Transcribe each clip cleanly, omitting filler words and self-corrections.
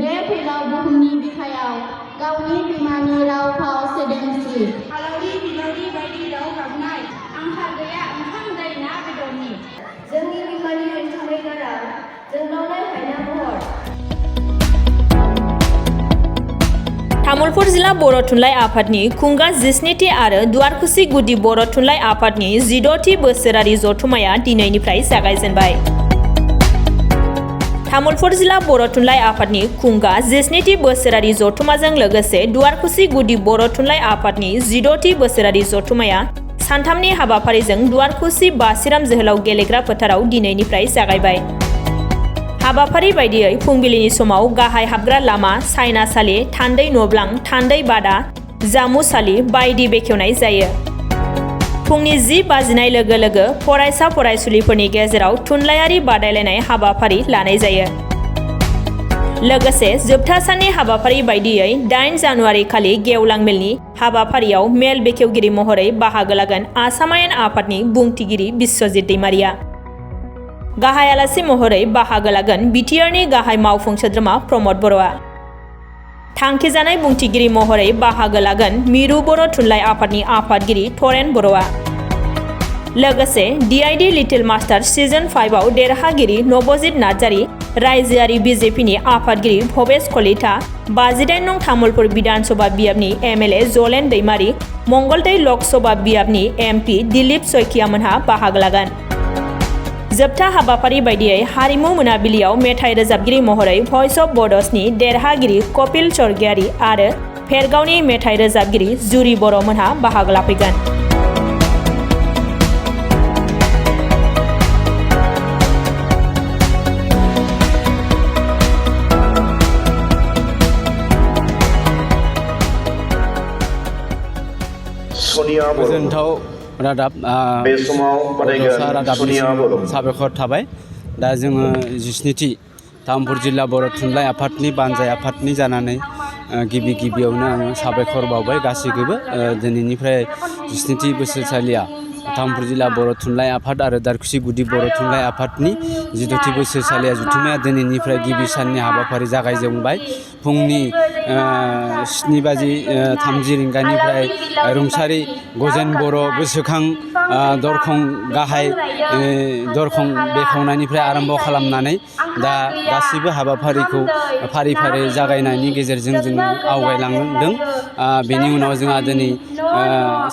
बे फैलाव बुहुमनि बिखायाव गावनि बिमानि राव फाव सोदोमस्रि आलारि बिलारि बायदि राव गाबनाय आंहा गैया ओंखाम दै ना बेदरनि जोंनि बिमानि रिंखांनाय गारां जोंनावलाय हायना महर तामुलपुर जिल्ला बर' थुनलाइ आफादनि खुंगा 17थि आरो दुवारकुसि गुदि बर' थुनलाइ आफादनि 16थि बोसोरारि जथुम्माया दिनैनिफ्राय जागायजेनबाय। तामुलपुर जिल्ला बर' थुनलाइ आफादनि खुंगा 17थि बोसोरारि जथुम्माजों लोगोसे दुवारकुसि गुदि बर' थुनलाइ आफादनि 16थि बोसोरारि जथुम्माया सानथामनि हाबाफारिजों दुवारकुसि बासिराम जोहोलाव गेलेग्रा फोथाराव दिनैनिफ्राय जागायबाय। हाबाफारि बायदियै फुंबिलिनि समाव गाहाय हाबग्रा लामा, सायनासालि, थान्दै न'ब्लां, थान्दै बादा, जामुसालि बायदि बेखेवनाय जायो। फुंनि 10 बाजिनाय लोगो लोगो फरायसा फरायसुलिफोरनि गेजेराव थुनलाइयारि बादायलायनाय हाबाफारि लानाय जायो। लोगोसे जोबथा साननि हाबाफारि बायदियै 8 जानुवारि खालि गेवलां मेलनि हाबाफारियाव मेल बेखेवगिरि महरै बाहागो लागोन आसाम आयेन आफादनि बुंथिगिरि बिस्वजित दैमारिया। गाहाय आलासि महरै बाहागो लागोन बिटिआरनि गाहाय मावफुं सोद्रोमा प्रमद बर'आ। थांखिजानाय बुंथिगिरि महरै बाहागो लागोन मिरु बर' थुनलाइ आफादनि आफादगिरि थरेन बर'आ। लोगोसे डिआइडि लिटिल मास्टार सिजन 5 आव देरहागिरि नबजित नार्जारि, रायजोआरि बिजेपिनि आफादगिरि भबेश कलिता, 58 नं तामुलपुर बिधानसभा बियाबनि एमएलए जलेन दैमारि, मंगलदै लक सभा बियाबनि एमपि दिलीप सयखियामोनहा बाहागो लागोन। जोबथा हाबाफारि बायदियै हारिमु मोनाबिलियाव मेथाइ रोजाबगिरि महरै भइस अफ बड'सनि देरहागिरि कपिल स्वर्गियारि आरो भेरगावनि मेथाइ रोजाबगिरि जुरि बर'मोनहा बाहागो लाफैगोन। गोजोनथाव रादाब बड'सा रादाबनि साबायखर थाबाय। दा जोङो 17थि तामुलपुर जिल्ला बर' थुनलाइ आफादनि बानजाय आफादनि जानानै गिबियावनो आङो साबायखर बावबाय गासैखौबो। दिनैनिफ्राय 17थि बोसोरसालिया तामुलपुर जिल्ला बर' थुनलाइ आफाद आरो दारकुसि गुदि बर' थुनलाइ आफादनि 16थि बोसोरसालिया जथुम्माया दिनैनिफ्राय गिबि साननि हाबाफारि जागायजेनबाय। फुंनि 7:30 रिंगानिफ्राय रुंसारि गजेन बर' गोसोखां दरखं गाहाय दरखं बेखेवनायनिफ्राय आरम्भ खालामनानै दा गासैबो हाबाफारिखौ फारि फारि जागायनायनि गेजेरजों जोङो आवगायलांदों। बेनि उनाव जोंहा दिनै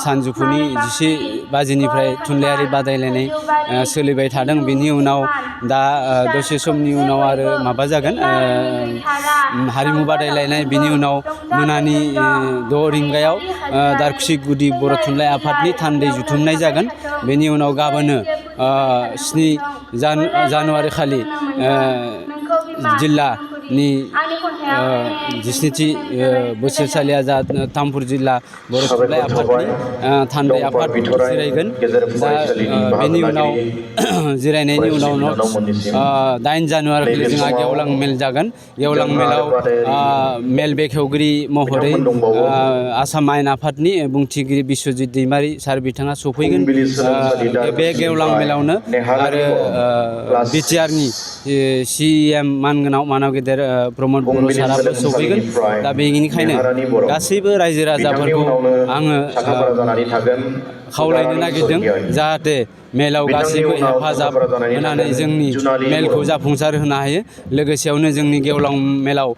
सानजौफुनि 10 बाजिनिफ्राय थुनलाइयारि बादायलायनाय सोलिबाय थादों। बेनि उनाव दा दसे समनि उनाव आरो माबा जागोन हारिमु बादायलायनाय। बेनि उनाव मोनानि 6 रिंगायाव दारकुसि गुदि बर' थुनलाइ आफादनि थान्दै जुथुमनाय जागोन। बेनि उनाव गाबोनो 7 जानुवारि खालि जिल्लानि 17थि बोसोरसालिया जा तामुलपुर जिल्ला बर' थुनलाइ आफादनि थान्दै आफाद जिरायगोन। दा बेनि उनाव जिरायनायनि उनाव 8 जानुवारि खालि जोंहा गेवलां मेल जागोन। गेवलां मेलाव मेल बेखेवगिरि महरै आसाम आयेन आफादनि बुंथिगिरि बिस्वजित दैमारि सार बिथाङा सफैगोन। बे गेवलां मेलावनो आरो बिटिआरनि सिएम मानगोनां मानव गेदेर प्रमद बर' साराबो सफैगोन। दा बेनिखायनो गासैबो रायजो राजाफोरखौ आङो खावलायनो नागिरदों जाहाथे मेलाव गासैबो हेफाजाब होनानै जोंनि मेलखौ जाफुंसार होनो हायो। लोगोसेयावनो जोंनि गेवलां मेलाव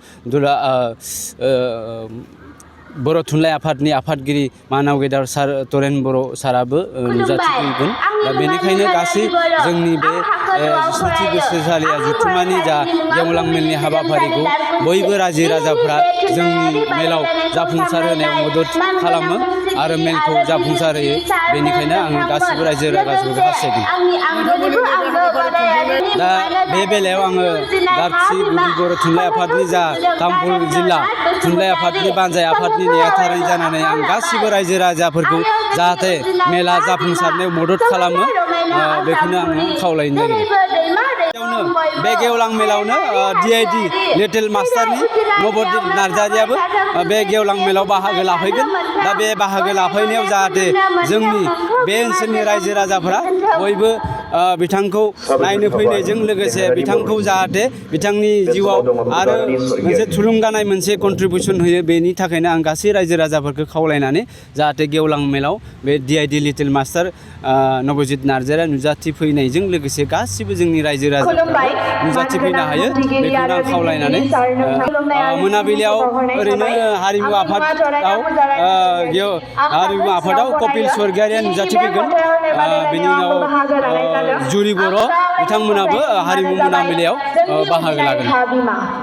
बर' थुनलाइ आफादनि आफादगिरि मानव गेदेर सार थरेन बर' साराबो नुजाथिफैगोन। दा बेनिखायनो गासै जोंनि बे 17थि बोसोरसालिया जथुम्मानि जा गेवलां मेलनि हाबाफारिखौ बयबो रायजो राजाफ्रा जोंनि मेलाव जाफुंसार होनायाव मदद खालामो आरो मेलखौ जाफुंसार होयो। बेनिखायनो आङो गासिबो रायजो राजाफोरखौ हास्थायदों। दा बे बेलायाव आङो दारकुसि गुदि बर' थुनलाइ आफादनि जा तामुलपुर जिल्ला थुनलाइ आफादनि बानजाय आफादनि नेहाथारि जानानै आं गासिबो रायजो राजाफोरखौ जाहाथे मेला जाफुंसारनायाव मदद खालामो बेखौनो आङो खावलायनो नागिरदों। बे गेवलां मेलावनो डिआइडि लिटिल मास्टारनि नबजित नार्जारियाबो बे गेवलां मेलाव बाहागो लाफैगोन। दा बे बाहागो लाफैनायाव जाहाथे जोंनि बे ओनसोलनि रायजो राजाफोरा बयबो बिथांखौ नायनो फैनायजों लोगोसे बिथांखौ जाहाथे बिथांनि जिउआव आरो मोनसे थुलुंगानाय मोनसे कन्ट्रिबिउसन होयो बेनि थाखायनो आं गासै रायजो राजाफोरखौ खावलायनानै जाहाथे गेवलां मेलाव बे DID लिटिल मास्टार नबजित नार्जारिया नुजाथिफैनायजों लोगोसे गासिबो जोंनि रायजो राजाफोरा नुजाथिफैनो हायो बेखौनो आं खावलायनानै मोनाबिलियाव ओरैनो हारिमु आफादाव कपिल स्वर्गियारिया नुजाथिफैगोन बेनि उनाव जुरि बर' बिथांमोनाबो हारिमु मोनाबिलियाव बाहागो लागोन